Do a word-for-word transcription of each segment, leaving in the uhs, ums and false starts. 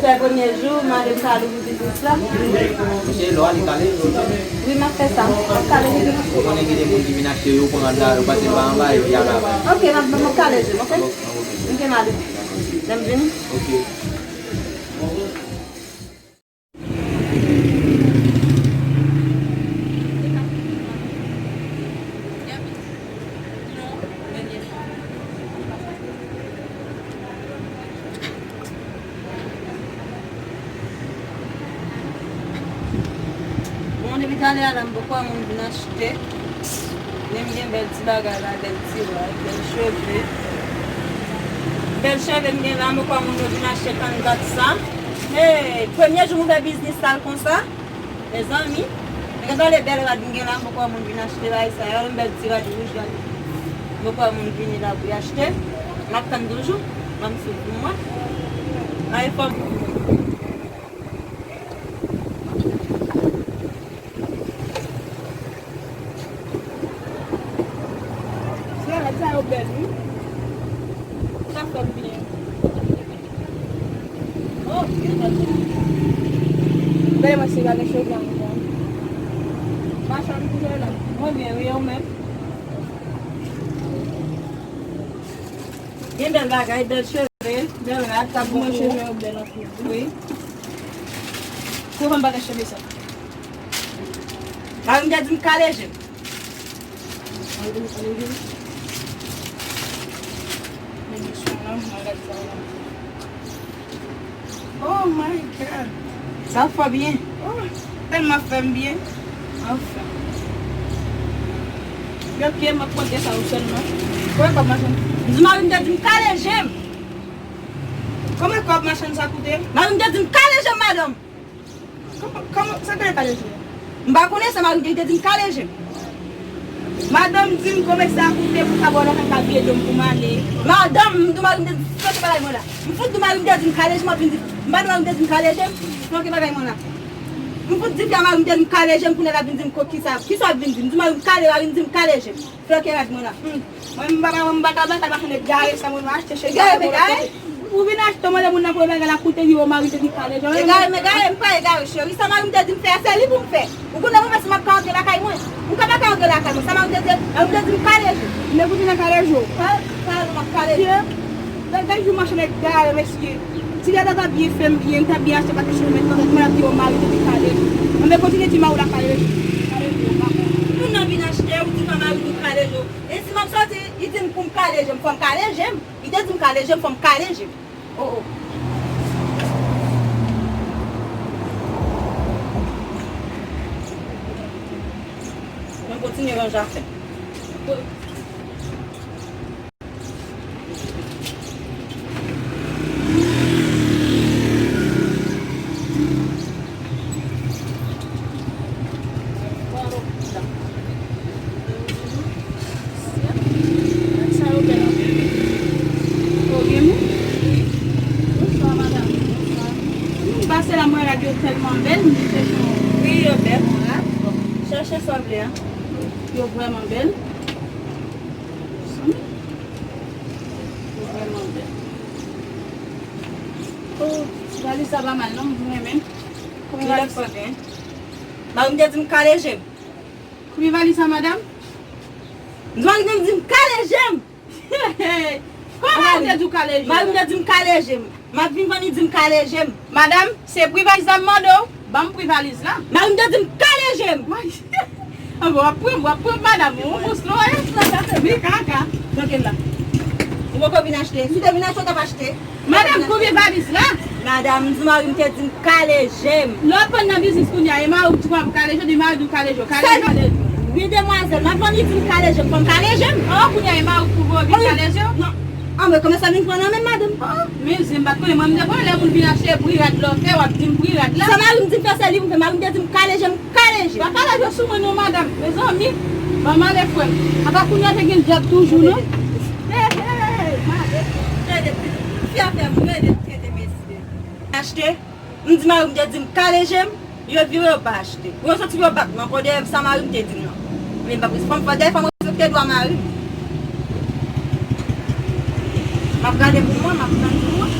Fè premye jou, mande m ka louvri biznis la. Monchè, lè w ale kale, wi, m ap fè sa. M ap kale li. Ou konnen gen de moun ki vin achte, yo pran la, yo pase pa anba, epi y al ava. Ok, m ap, m ap kale je m, ok? Ok, ok. Ok, m ale. Lè m vini. Ok. Bon, depi talè a la, m poko wè moun vin achte. Men m gen bèl ti bagay la, bèl ti rad, bèl cheve. Bèl cheve m gen la, m poko wè moun yo vin achte, tann dat sa. Hey, premye jou m ouvè biznis sal konsa. Mezanmi, men gade bèl rad m gen la, m poko wè moun vin achte bagay sa yo, yon bèl ti rad wouj, gade. M poko wè moun vini la pou y achte. M ap tann toujou, ban m swiv pou mwen. Ay, fò m. Ti rad sa yo bèl, wi. Sa fè m byen. Oh, gade mwen si gade cheve an mwen. Machann toujou la. Mwen byen, wi, ou menm? Gen bèl bagay, bèl cheve, bèl rad, sa bon. Mwen cheve yo bèl anpil. Wi. Kou fè m bagay cheve sa. Mari m te di m kale je m. Oh my God. Sa fò byen. Oh, tèlman fè m byen. Anfen. Ok, m ap konte sa ou sèlman. Kòman kòb machann? M di mari m te di m kale je m. Kòman kòb machann sa koute? Mari m te di m kale je m, madanm. Kòman, kòman, sa k rele kale je? M pa konnen, se mari m te di m kale je m. Madanm di m konbyen sa koute pou ka ba w lajan, ka biye do m pou m ale. Madanm, m di mari m te di, flanke bagay mwen la. M fout di mari m te di m kale je m, w ap vin di, m pa di mari m te di m kale je m, flanke bagay mwen la. M fout di fi a mari m te di m kale je m, kounye a l ap vin di m ko kisa, kisa w ap vin di m? M di mari m kale, mari m di m kale je m. Flanke rad mwen la. Hmm. Mwen, m pa, m pa ka bay kòb machann egare sa mwen achte cheri. Egare, m egare. Ou vin achte, w mande moun nan konbyen bagay la koute, li o mari te di kale je. Egare, m egare, m pa egare, cheri. Sa mari m te di m fè a, se li pou m fè. Ou konnen mwen menm si m ap ka antre lakay mwen. M ka pa ka antre lakay mwen. Sa mari m te di, mari m te di m kale je. Men koute nan kale je w. Kale, kale, m ap kale je. Gade, gade jou machann egare, mesye. Ti gade ta byen fè m byen, m ta byen achte pakèt cheve, men mwen ap di o mari te di kale je. Men kontinye di mari w la kale je. Kale je, papa. Moun nan vin achte, ou di pa mari di kale je. E si m ap sòti, li di m pou m kale je m, fò m kale je m. Li te di m kale je m, fò m kale je m. Oh, oh. Mwen kontinye ranje afè. Sa yo bèl anpil. Oh, gen moun? Bonswa, madanm. Bonswa. M pase la, mwen rad yo tèlman bèl, m di se jan. Wi, yo bèl, mwen rad. Bon, chèche sa w vle a. Yo vrèman bèl. Yo vrèman bèl. Oh, valiz sa pa mal non, m renmen. Konbyen valiz sa? Mari m te di m kale je m. Konbyen valiz sa, madanm? Mari m te di m kale je m. Kòman ou te di w kale je m? Mari m te di m kale je m. M ap vin vann li di m kale je m. Madanm, se pri valiz la m mande w. Ban m pri valiz la. Mari m te di m kale je m. Anben, w ap pran, w ap pran madanm ou, ou slo, e? Wi, kaka. Flanke l la. Ou poko vin achte. Si w te vin achte, w t ap achte. Madanm, konbyen valiz la? Madanm, m di mari m te di m kale je m. Lè w ap vann nan biznis kounye a, e mari w ki pran pou kale je w, di mari w kale je w, kale je w. Wi, demwazèl, m ap vann li di m kale je m, fò m kale je m. Oh, kounye a, e mari w ki pou voye vin kale je w? Non. Anmwe, kòman sa vin pran nan men m, madanm? Oh, men zen m pa t konnen, mwen m te konnen lè moun vin achte pri rad la w fè, w ap di m pri rad la. Sa mari m di m fè, se li pou m fè, mari m te di m kale je m, kale je m. Pa kale je w sou mwen non, madanm. Mezanmi, ban m ale, frè m. Apa kounye a te gen dyab toujou, non? Hey, hey, madanm. Tande, fi a fè m rele, tande, mesye. Achte, m di mari m te di m kale je m, yo vire yo pa achte. Pou yo soti pou yo bat mwen ankò dèyè sa mari m te di m nan. Men m pa pou fò m fò dèyè fò m respekte dwa mari m. M ap gade pou mwen, m ap tann pou mwen.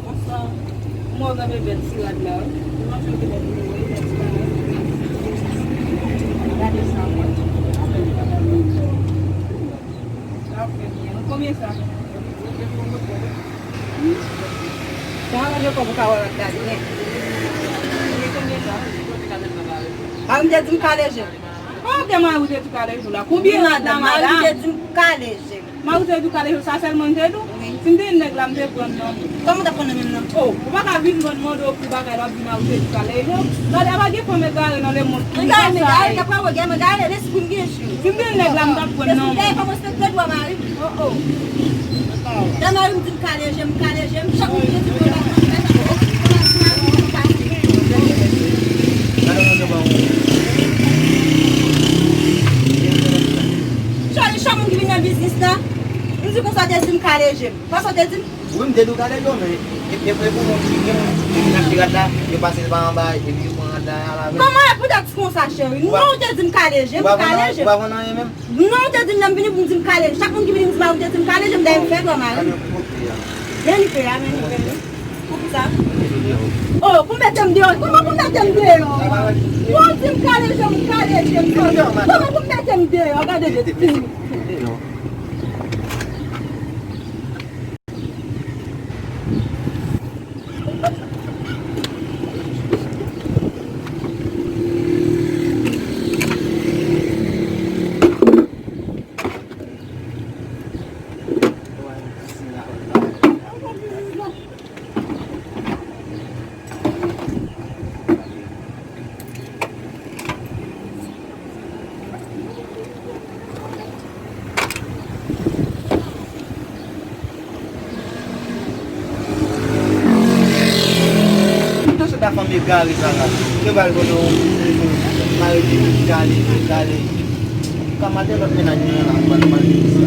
Bonswa. Mwen gade bèl ti rad la wi. Mwen chante bèl ti rad la. Gade sa mwen. Sa ap fè byen. Konbyen sa? Sa aranje kò pou ka wè rad la byen. Konbyen sa? Mari m te di m kale je m. Kòman w te mari w te di kale je w la? Konbyen rad la, madanm? Mari m te di m kale je m. Mari w te di w kale je w, sa sèlman m te di w? Wi. Si m te yon nèg la, m te pran nan men w. Kòman w t ap pran nan men m nan? Oh, ou pa ka vin mande w pou bagay la, w ap di mari w te di w kale je w. Gade, a pa gen fanm egare nan lemonn ki di sa. Egare, m egare, ta pral wè, egare, m egare, lespri m gen. Si m te yon nèg la, m t ap pran nan men w. Dayè, pa respekte dwa mari m. Oh, oh. Lè mari m di m kale je m, m kale je m, chak moun ki di m kale je m, m kale je m. Chak, chak moun ki vin nan biznis la, m di konsa, te di m kale je m. Konsa, te di m. Wi, m te di w kale je w, men e, e, e pou moun ki gen moun ki vin achte rad la, yo pase l pa anba, epi yo pran rad la al avè l. Kòman e poutèt konsa, cheri? Non, ou te di m kale je m, m kale je m. Ou pa vann anyen menm? Non, ou te di m lè m vini pou m di m kale. Chak moun ki vini m di mari m te di m kale je m, dayè m fè dwa mari. Men li fè a, men li fè. Pou ki sa? Oh, pou mete m deyò. Kòman pou mete m deyò? Pou w di m kale je m, m kale je m. Kòman pou mete m deyò? Gade de ti. Kite sot a fanm egare sa la. Yo pral kote yon mari ki kale, ki kale. Ka maten lòt mennaj mwen an la, mwen pral mande sa.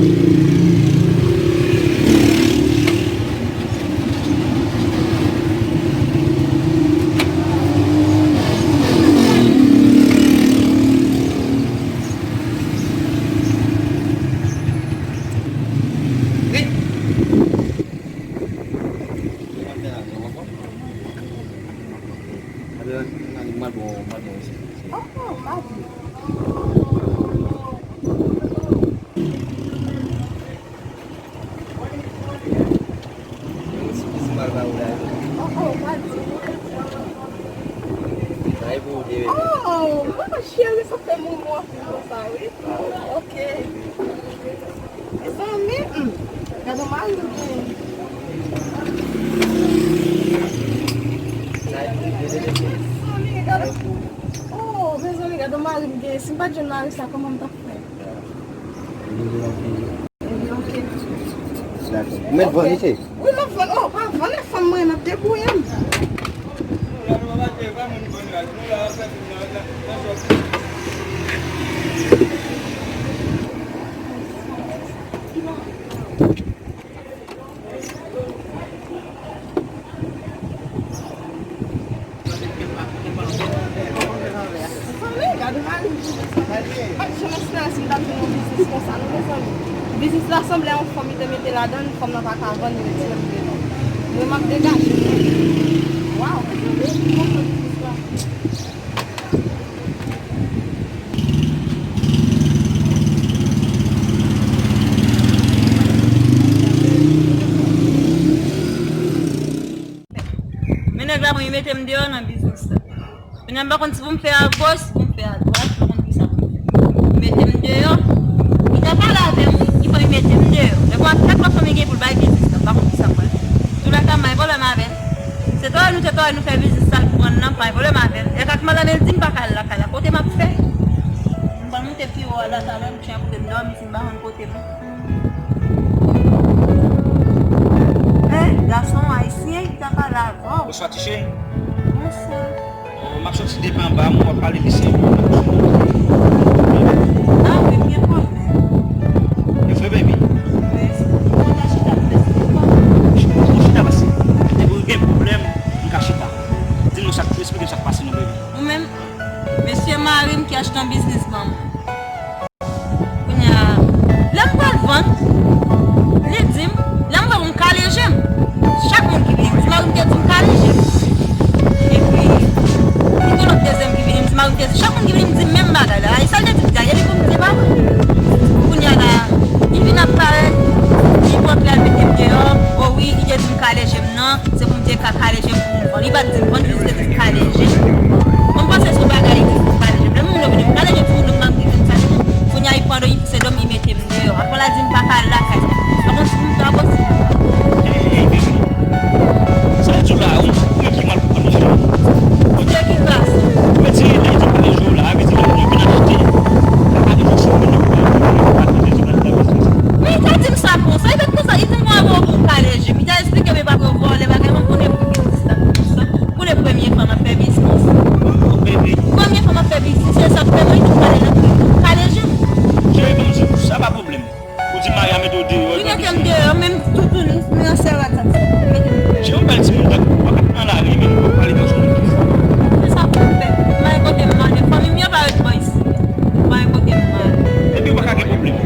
Oh, mwen cheri, sa fè moman konsa, wi. Ok. Mezanmi, hmm. Gade mari m gen. Mezanmi, gade. Oh, mezanmi, gade mari m gen. Si m pa t jwenn mari sa, kòman m t ap fè? Ebyen, ok. Ou mèt vann li, cheri? Wi, m ap vann. Oh, pa vann, e fanm mwen, m ap debouye m. Mezanmi, gade mari m. Pa t janm espere si m t ap jwenn yon biznis konsa, non, mezanmi. Biznis la sanble yon fanm li te mete ladan l, fanm nan pa ka vann, li retire l deyò. Mwen, m ap degaje m. Waw, mezanmi, m kontan biznis la. Men nèg la, mwen, li mete m deyò nan biznis la. Kounye a, m pa konn si pou m fè a gòch, si pou m fè a dwat, m pa konn kisa pou m fè. Li mete m deyò. Li ta pale avè m, wi, li fè li mete m deyò. Men bon, ak kèk lòt fanm li gen pou l bay biznis la, m pa konn kisa m pral fè. Tou lè ka, m pa gen pwoblèm avè l. Se travay nou, se travay nou, fè biznis sa l pran nan, pa gen pwoblèm avè l. E kak madanm li di m pa ka al lakay la, kote m ap fè? M pral monte pi wo a la talè, m tchè pou m dòmi, si m pa konn kote m. Hein, gason ayisyen ki ta pale avè w. Bonswa, ti cheri. Bonswa. Oh, m ap soti depi anba, m wè w ap pale misye. Ah wi, m gen pwoblèm. E vre, baby? Wi, si w ta chita pou m esplike w. Ou chita pase. Depi w gen pwoblèm, m ka chita. Di m non sa k, esplike m sa k pase non, baby. Ou menm, mesye mari m ki achte yon biznis ban mwen. Kounye a, lè m pral vann, li di m, lè m vann, m kale je m. Chak moun ki Domi, se Domi mete m deyò. Apre l a di m pa ka al lakay. Pa konn si m pa posib. Hey, hey, baby. Sa l di w la, ou, ou menm ki mal konprann li. Ou te ki klas? Ou mete lè di kale jou la, avè di lè ou vin achte. Pa kale jou sou moun yo, pa kale jou nan biznis. Men li ta di m sa konsa, li te konsa, li te mwen avè w pou m kale je m. Li ta esplike m epa pou yo vòlè bagay, mwen konnen pou biznis la, pou biznis la. Pou le premye fwa m ap fè biznis. Oh, baby. Premye fwa m ap fè biznis, se sa k fè mwen tou kale nan kale je m. Cheri, ban m di w, sa pa pwoblèm. Ou di Maria mete w deyò, li mete m deyò, menm toutouni, nan sèvant sa. Li mete m deyò. Cheri, yon bèl timoun tankou w pa ka nan lari, menm w ap pale tankou yon moun ki fò. Se sa pou m fè. M pa gen kote m ale. Fanmi m yo pa ret bò isi. M pa gen kote m ale. Epi w pa ka gen pwoblèm.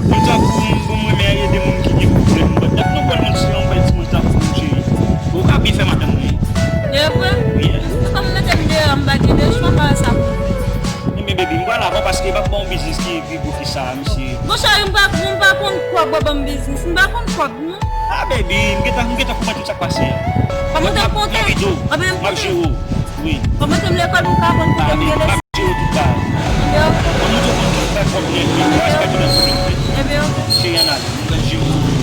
Moun tankou m, bon, mwen renmen ede moun ki gen pwoblèm. But dat nou konn moun se yon bèl timoun tankou m, cheri. Ou ka byen fè madanm mwen. E vre? Yeah. Kòm mete m deyò, m pa gen de chwa, pa sa. Ebyen, baby, m pral avan paske m ap ba w yon biznis ki pi gwo ki sa, mesye. Bon, cheri, m pa, m pa konn kòb, w ap ban m biznis. M pa konn kòb, non. Ah, baby, m gentan, m gentan konprann tout sa k pase a. Kòman w te konte? M ap ede w. M ap jere w. Wi. Kòman te m lekòl, m pa konn kote m rele. M ap jere w tout bagay. Ebyen, ok. Kòman w te konn tout bagay kòb nèt, wi. Respè tout moun. Ebyen, ok. Cheri, ann ale. M pral jere w.